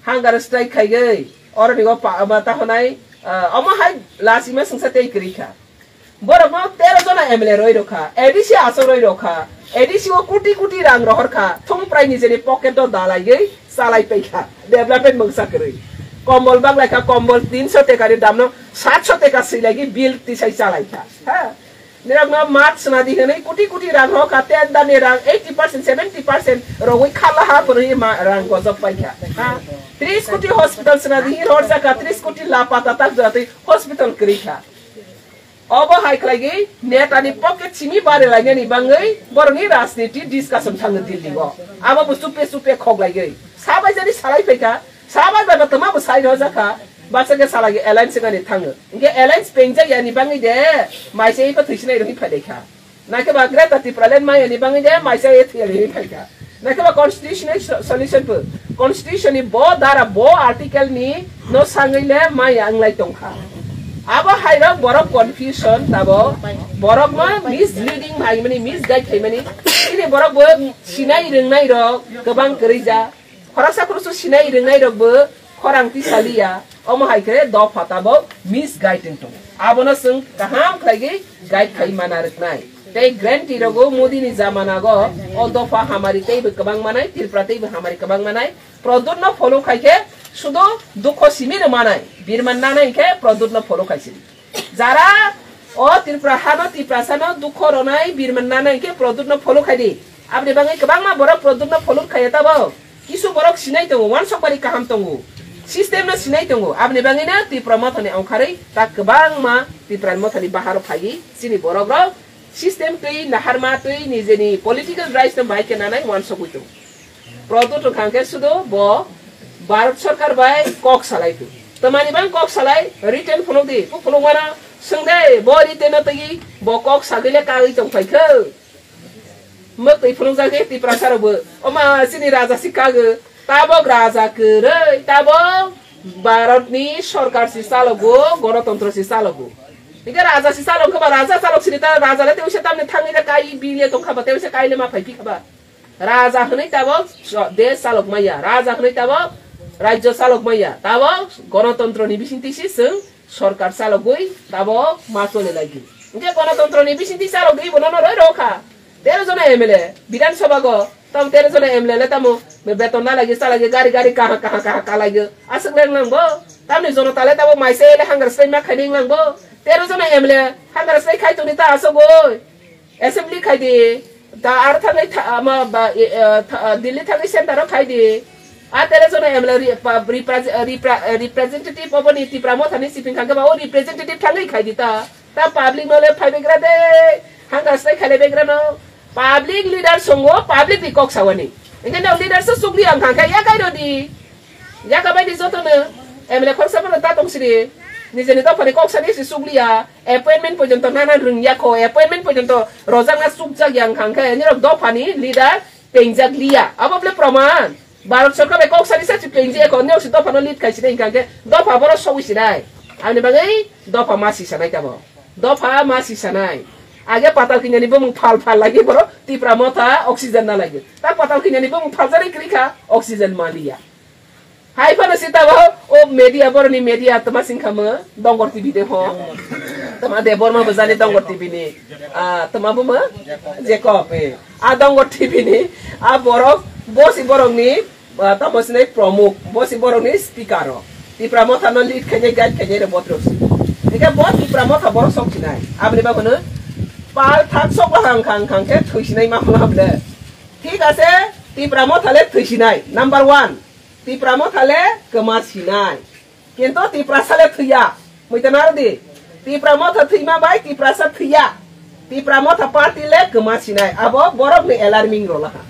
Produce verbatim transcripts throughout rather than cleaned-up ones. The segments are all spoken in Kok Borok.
Hunger strike khaigwi, oroni o pa-, ma ta honai, ah, omo hai last ima sungsa tei kwrwi kha. Borok no tero jona M L A roi rokha, A D C asok roi rokha, A D C o koti koti rang rohor kha, thung prai nijeni pocket o dalaiwi chalai paikha, development mungsa kwrwi. Kombol baglai kha, kombol tinso teka ni dam no satso teka swilaiwi bill tisai chalai kha. Ha? Nirok no mat swnadi hwnwi koti koti rang rokha, tender ni rang eighty percent, seventy percent rogwi khalaha phwrwngwi ma rang gojok paikha. Ha? Tris koti hospital swnadi hin horjakha, tris koti lapa tatak jatwi hospital kwrwi kha. Obo hai khlaigwi netani pocket simi bari lainani bangwi borokni rajniti discussion thango Delhi o. Abo bo supe supe khok laigwi. Sabai jani salai phaikha, sabai bai ba tama bo sai rojak kha. Basa khe salai alliance gani thango. Inke alliance pengjak yani bangwi de maisa ipa thwisinai rokhi phai kha. Naikhe ba Greater Tipraland maya ni bangwi de maisa e thwiya rokhi phai kha. Naikhe ba constitutional so-, solution bo. Constitution ni bo dara bo article ni no sangwi le maya wnglai tongkha. Abo hai rok borok confusion tabo borok no misleading hai mani misguide hai mani. Ini borok bo sinai rwngnai rok kwbang kwrwi ja. Khoroksa khoroksa sinai rwngnai rok bo khorang tisaliya. Omo hai khe dopha tabo misguide wng tongo. Abono chwng kaham khlaiwi guide khai mana rwknai. Tei guarantee rogo Modi ni jamana go o dopha hamari teibo kwbang manai, Tripura teibo hamari kwbang manai. Pradyot no follow khai khe sudo dukho simi rw manai. Birman nanai khe Pradyot no follow khai sidi. Jara o Tripura hano Tiprasa no dukho ronai birman nanai khe Pradyot no follow khai di. Aboni bagwi kwbangma borok Pradyot no follow khai tabo. Kisu borok sinai tongo, wansok bari kaham tongo. System no sinai tongo. Aboni bagwi no Tipra Motha ni ongkharwi ta kwbangma Tipra Motha ni baharo phaiwi chini borok rok system twi naharma twi nijeni political rights no bai khe nanai wansogwi tongo. Pradyot wngkha khe sudo bo Bharat Sarkar bai kok salai tu. Tamani bang kok salai written phunuk di. Ku phunuk mano swng de bo written no twi bo kok sagwi le kagwi tong phai khe. Mwtwi phunukjak khe Tiprasa rokbo. Oma chini raja si kago. Tabok raja kwrwi, tabok Bharat ni sorkar si chalogo, gonotontro si chalogo. Hingke raja si chalok khe ba raja chalok sini ta raja le tebisa tamni thangwi le kai bile tong kha ba tebisa kai le ma phai phi kha ba. Raja hwnwi tabok so-, desh chalok maya, raja hwnwi tabok rajyo chalok maya, tabok gonotontro ni bisingtwi si chwng sorkar chalogwi tabok ma chole lagi. Hingke gonotontro ni bisingtwi chalogwi bono no roi rokha. Tero jona M L A, Bidhan Sabha go, tamo tero jona M L A le tamo beton na lagi, sa lagi, gari, gari, kaha, kaha, kaha, ka lagi. Aswk le wnglang bo. Tamni jonota le tamo maisa ele hangar sai ma khaini wnglang bo. Tero jona M L A hangar sai khai toni ta aswk oi. Assembly khai di. Ta ar thangai tha-, ama ba, e, e, tha-, Delhi thangai center o khai di. A tero jona M L A re-, pa-, repre-, repre-, representative oboni Tipra Motha ni siping kha ba o representative thangai khai di ta. Ta public no le phai begra de, hanga sai khale begra no. Public leader songo, public ni kok sawani. Engke no leader so sugli ang khangkha ya kai rodi. Ya ka bai di joto no. M L A khorsa mano ta tong siri. Nijeni to phani kok sani si sugli ya. Appointment porjonto nana rung ya ko. Appointment porjonto rojak na sukjak yang khangkha. Ni rok do phani leader pengjak liya. Abo ble proman. Bharat Sarkar bai kok sani sa si penji ekho, ne osi dopha no lead khai sinai hingkha khe dopha boro sogwi sinai. Ani bagwi dopha ma si sanai tamo. Dopha ma si sanai. Age patal kinyani bumung phal phal lagi boro Tipra Motha oxygen na lagi. Ta patal kinyani bumung phal jani kri kha oxygen ma liya. Hai phano si tamo o media boro ni media tama sing kha mo Dongor T V de ho. Tama de Borma bojani Dongor T V ni. Ah, tama bo mo Jacob, eh. A Dongor T V ni, a borok, bosi borok ni, ah, tamo sinai pramukh, bosi borok ni speaker o. Tipra Motha no lead khainai, guide khainai re botrok si. Hingke bo Tipra Motha borok sok sinai. Aboni bagwi no pal thak sok la hang khang khang khe thwi sinai ma hwnla ble. Thik ase, Tipra Motha le thwi sinai. Number one, Tipra Motha le kwma sinai. Kintu Tiprasa le thwiya. Muita nardi. Tipra Motha thwima bai Tiprasa thwiya. Tipra Motha party le kwma sinai. Abo borok ni alarming rola ha.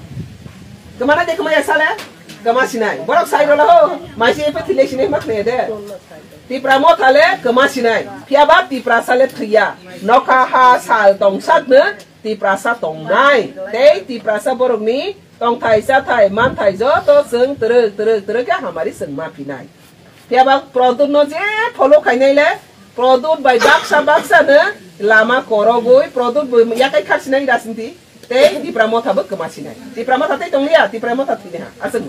Kwmana de kwmaya sale? Kwma sinai. Borok sai rola ho. Maisi epe thwile sinai mak ne de. Tipra Motha le kwma sinai. Phiya ba Tiprasa le thwiya. Nokha ha sal tongsak no Tiprasa tongnai. Tei Tiprasa borok ni tongthai chathai manthai joto chwng twrwk twrwk twrwk khe hamari chwng ma phinai. Phiya ba Pradyot no je follow khainai le, Pradyot bai baksa baksa no lama korogwi, Pradyot bo yakai khar sinai rajniti, tei Tipra Motha bo kwma sinai. Tipra Motha tei tongliya, Tipra Motha thwini ha, aswk.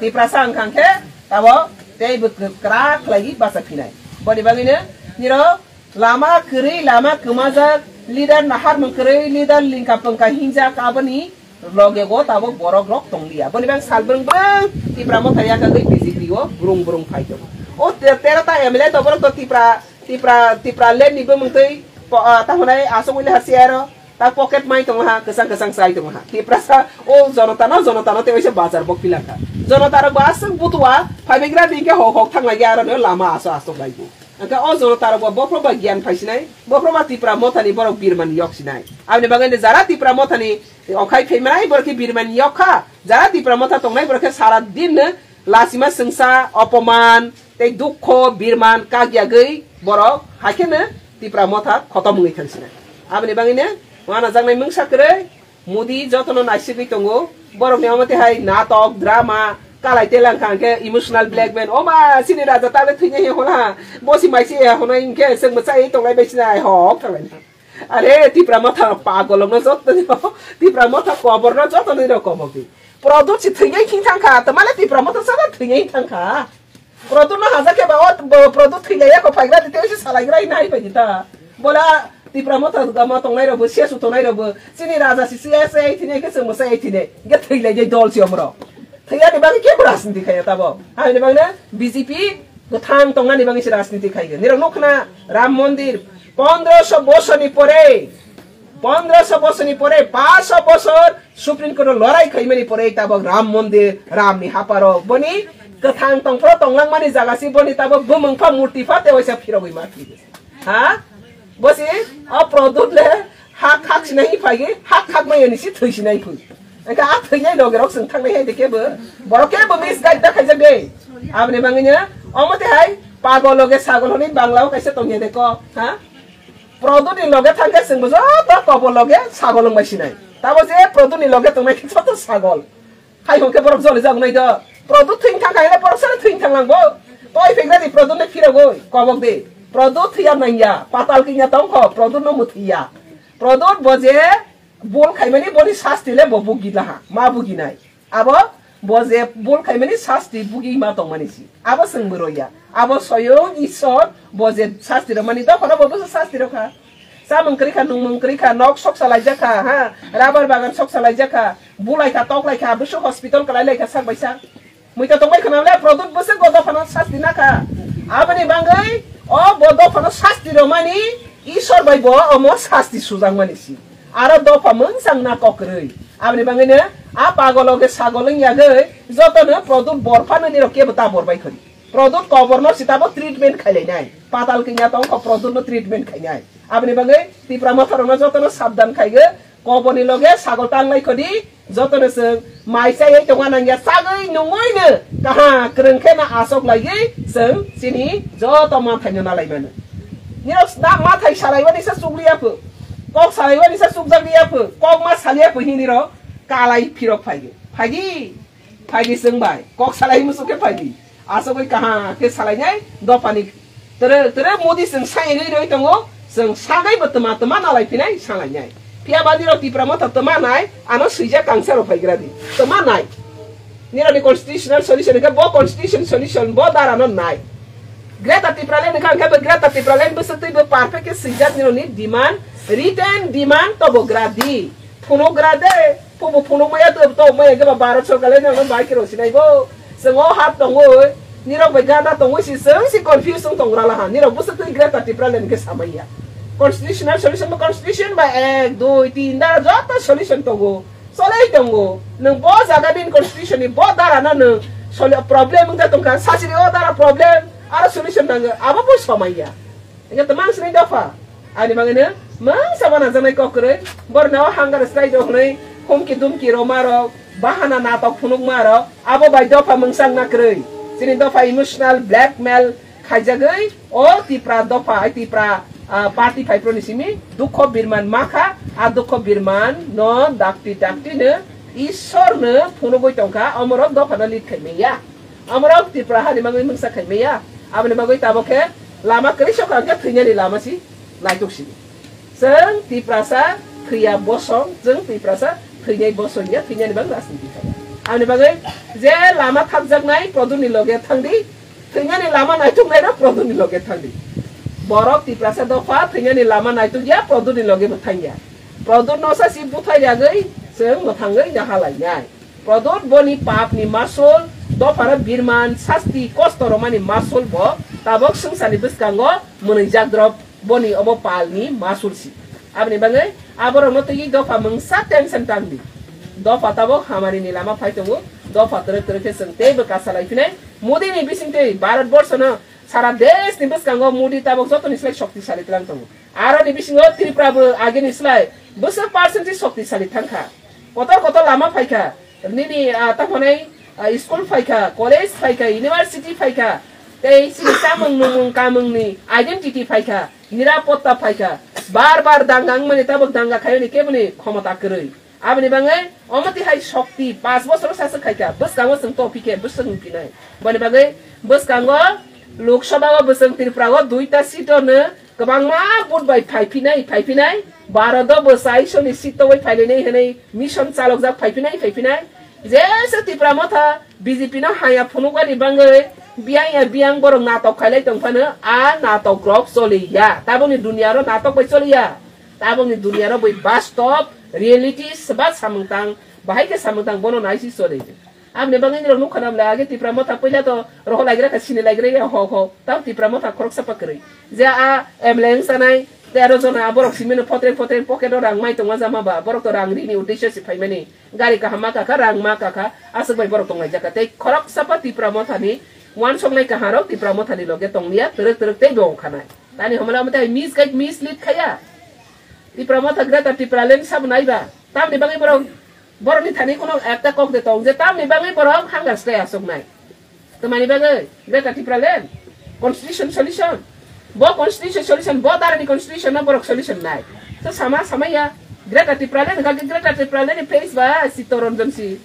Tiprasa wngkha khe, Tabo tei bo kra khlaiwi basa phinai. Boni bagwino nirok lama kwrwi, lama kwmajak, leader naharmung kwrwi, leader lingka pwngka hinjak, aboni loge go tabuk borok rok tong liya. Boni bagwi sal brwng brwng Tipra Motha yakagwi B J P o brung brung phai tongo. O te-, tero ta M L A to borok to Tipra, Tipra, Tipra land ni bumung twi po-, ah, ta hwnai aswk wngwi le ha C R o ta pocket mai tongo ha, kwchang kwchang chai tongo ha. Tiprasa o jonota no, jonota no tei waisa bazar bok pilangkha. Jonota rok bo aswk butua phaibagra di khe hok hok thang lai ya aro no lama aswk aswk lai bo. Hwnkhe o jonota rok bo bophro ba giyan phai sinai, bophro ba Tipra Motha ni borok birman yok sinai. Aboni bagwi jara Tipra Motha ni okhai phaimanai borok khe birman yok kha, jara Tipra Motha tongnai borok khe sara din no lachima swngsa, opoman, tei dukho, birman, kakyagwi borok hai kheno Tipra Motha khotom wngwi thang sinai. Aboni bagwino wanajaknai mungsa kwrwi, Modi jotono naisigwi tongo, borokni omo tei hai natok, drama, kalai telangkha hwnkhe emotional blackmail, oma chini raja tale thwinai he hona, bosi maisi he hona hwnkhe chwngbo chai tonglai bai sinai hok thanglaina. Are, Tipra Motha pagolokno joto ni, Tipra Motha koborno joto ni rok kobok di. Product si thwinai khing thang kha, tamale Tipra Motha sana thwinai thang kha. Product no haja khe ba, o bo-, product thwinai ya ko phaigra di, tei se salai gra nai bai di ta. Bola Tipra Motha gama tongnai rok bo, sesu tongnai rok bo, chini raja si se se ai thwinai khe chwngbo se ai thwinai. Ge thwinai dei dol si omro. Thwinani bagwi kebo rajniti khaiya tabo. Haini bagwi B J P kwthang tongnani bagwi se rajniti khaiya. Nirok nukna Ram Mondir pondroso bosorni pore, pondroso bosorni pore, paanch bosor Supreme Court o lorai khaimani pore tabok Ram Mondir, Ram ni haparo. Boni kwthang tongphro tonglangmani jaga si boni tabok bumung pha murti pha tewaisa phirogwi ma thwi. Ha? Bosi o Produt le ha khak sinai phai, ha khak mai ni si thwi sinai phu. Engka a thwi nai doge rok sing thang nai hai de kebo. Borok kebo misguide da khaijak de. Aboni bangwi nya omo te hai pagol loge sagol hwnwi Bangla o kaisa tongya de ko. Ha? Produt ni loge thang khe sing bo joto kobor loge sagol wng bai sinai. Tabo je Produt ni loge tongnai khe joto sagol. Hai hwnkhe borok joli jak nai do. Produt thwing thang kha hwnle borok sano thwing thang lang bo. Toi phegra di Produt no phirogwi kobok di. Produt thwiya nangya, patal kinya tong kho, Produt no mwthwiya. Produt bo je bul khaimani boni sasti le bo bugi laha, ma bugi nai. Abo bo je bul khaimani sasti bugi ma tongmani si. Abo chwng bo roya. Abo soyong Isor bo je sasti rwmani dophano bo bwsa sasti rwkha. Chamung kwrwi kha, nungmung kwrwi kha, nok sok salaijak kha, ha, rubber bagan sok salaijak kha, bulai kha, tok lai kha, bwswk hospital kwlai lai kha sak bai sak. Muita tongbai khna le Produt bwswk bo dophano sasti na kha. Aboni bangwi o bo dophano sasti rwmani Isor bai bo omo sasti sujakmani si. Aro dopha mungsang na kok kwrwi. Aboni bangwino a pagolo khe sagol wng yagwi jotono Produt bor phano nirok kebo ta bor bai khori. Produt koborno sitabo treatment khailainai. Patal kinya tong kho Produt no treatment khainai. Aboni bagwi Tipra Motha rokno jotono sabdan khaigo, koborni loge sagol tanglai khodi, jotono chwng mai chaiwi tongna nangya, chagwi nungwino kaha kwrwng khe na asok laiwi chwng chini joto manthai no nalai mano. Nirok na mathai salaiwani sa chukliya pho, kok salaiwani sa chukjakliya pho, kok ma saliya pho hinwi rok kalai phirok phaigo. Phaidi. Phaidi chwng bai, kok salai muchuk khe phaidi. Asogwi kaham khe salainai dophani tere, tere Modi chwng sai rwi rwi tongo, chwng sagai bo tma tma nalai phinai salainai. Phiya ba nirok Tipra Motha tma nai, ano swijak kangsa rok phaigra di. Tma nai. Nirokni constitutional solution khe bo constitution solution bo dara no nai. Greater Tipraland kha khe bo Greater Tipraland bwswk twi bo perfect khe swijak nirokni demand, written demand to bo gra di. Phunuk gra de. Pobo phunuk maya to, to maya khe ba Bharat sorkar le nang bai kiro sinai bo. Chwng o hat tongwi, nirok bai gada tongwi si chwng si confuse wng tong rala ha. Nirok bwswk twi Greater Tipraland khe samaya. Constitutional solution ba constitution ba ek, dui, tin da joto solution tongo. Cholai tongo. Nwng bo jaga ni constitution ni bo dara no nwng soli-, problem wng tong kha. Sasiri o dara problem, aro solution nango. Abo bo samaya. Hingke twmang sini dopha. Ani bagwino mungsa wana janai kok kwrwi. Borno hunger strike rok hwnwi humki dumki roma rok, bahana natok phunukma rok, abo bai dopha mungsa wngna kwrwi. Chini dopha emotional blackmail khaijagwi o Tipra dopha, ai Tipra, ah, party phaiproni simi dukho birman makha, a dukho birman no dakti dakti no Ishwar no phunugwi tongkha, omorok dopha no lead khaimaya. Amorok Tripura hani bagwi mungsa khaimaya. Aboni bagwi tabok khe lama kwrwi sokha hwnkhe thwinani lama si naitok sini. Chwng Tiprasa thwiya bosong, chwng Tiprasa thwinai bosong ya, thwinani bagwi rajniti khaimaya. Aboni bagwi je lama thakjaknai Produtni loge thangdi, thwinani lama naituknairok Produtni loge thangdi. Borok Tiprasa dopha thwinani lama naitukya Produtni loge bo thangya. Produtno sa si buthai ragwi chwng mwthangwi nahalainai. Produt boni papni masul, dophano birman, sasti, kosto romani masul bo tabok swngcharni bwskango mwnwijak drop. Boni obo palni masul si. Aboni bagwi aborokno twi dopha mungsa tension tangdi. Dopha tabok hamarini lama phai tongo. Dopha twrwk twrwk khe chwng teibo kasalai phinai. Modini bisingtwi Bharat borsono sara deshni bwskango Modi tabok jotoni slai shoktisali twlang tongo. Aroni bisingo Tripura bo agini slai bwswk percent se shoktisali thangkha. Kotor kotor lama phaikha. Nini, ah, tamo hwnwi, ah, school phaikha, college phaikha, university phaikha. Tei chini chamung nungmung kamungni identity phaikha. Nirapotta phaikha. Bar bar danga wngmani tabok danga khaiyoni keboni khomota kwrwi. Aboni bagwi omo tihai shokti panch bochor saswk khaikha. Bwskango chwng tophi khe bwswk wngphinai. Boni bagwi bwskango Lok Sabha o bwswng Tripura o duita seat o no kwbangma vote bai phaiphinai, phaiphinai. Bharat o bwsai soni seat tobwi phailainai hwnwi mission chalokjak phaiphinai, phaiphinai. Jesa Tipra Motha B J P no haya phunukani bagwi biyang ya biyang borok natok khailai tongphano, a natok rok choliya. Tabokni duniya ro natok bai choliya. Tabokni duniya ro bai bastob, reality, swbat samung tang, bahai khe samung tang bono naisi choli. Aboni bagwi norok nukha na bwle, age Tipra Motha puila to rohor laigra kha, sini laigra ya ho ho. Tam Tipra Motha khoroksa pa kwrwi. Je a M L A wng sanai tero jona borok simino photreng photreng pocket o rang mai tongma jama ba, borok to rang rini uddesyo se phaimani. Gari kaham ma kakha, rang ma kakha, aswk bai borok tonglaijak kha. Tei khoroksa pa Tipra Motha ni uansuknai kaha rok Tipra Motha ni loge tongliya, twrwk twrwk tei bo wngkha nai. Tani homla mate misguide, mislead khaya. Tipra Motha Greater Tipraland sabo naiba. Tamni bagwi borok, borokni thani kheno ekta kok de tong je tamni bagwi borok hunger strike aswknai. Tamani bagwi Greater Tipraland constitution solution. Bo constitution solution, bo darani constitution no borok solution nai. To sama sama ya. Greater Tipraland, hwnkha khe Greater Tipraland ni face ba Chittaranjan si.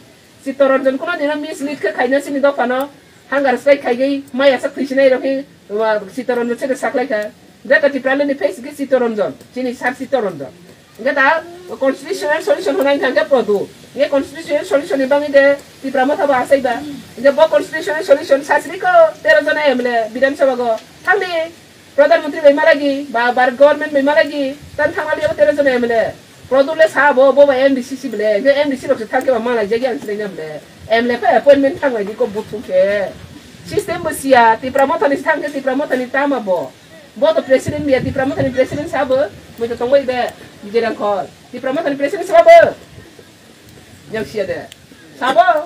Chittaranjan kuno dino mislead khe khaina sini dophano hunger strike khaigwi maya sak thwisinai rok khe, wa, Chittaranjan se saklaikha. Greater Tipraland ni face khe Chittaranjan, chini sir Chittaranjan. Hwnkhe da constitutional solution hwnai hwnkha khe Produ. Hwnkhe constitutional solution ni bagwi de Tipra Motha bo asai ba. Hwnkhe bo constitutional solution sasri ko tero jona M L A Bidhan Sabha go thangdi. Pradhan Mantri bai malagi, ba Bharat Government bai malagi, tan thangmali abo tero jona M L A. Produl le sa bo, bo ba M D C si bele, je M D C rok se thangke ba malai jagi ang sinai na bele. M L A pa appointment thanglai di ko buthu ke. System bo siya, Tipra Motha ni thangke Tipra Motha ni tama bo. Bo to president biya, Tipra Motha ni president sa bo, moi to tongbai be, Vijay Rangkhol. Tipra Motha ni president sa bo. Yang siya de. Sabo.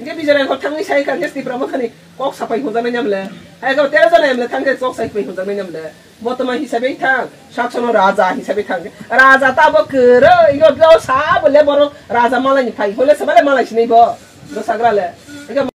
Hingke Vijay Rangkhol thangwi sai kha, hingke Tipra Motha ni kok sapai hwnjaknai nyamle. Hai khe tero jona M L A thangkhe kok sapai hwnjaknai nyamle. Bo tongma hisabe thang, saksono raja hisabe thang. Raja ta bo kwrwi, yo bo sabo le borok raja malai ni phai. Hole sabale malai sinai bo. Bo sagra le. Hingke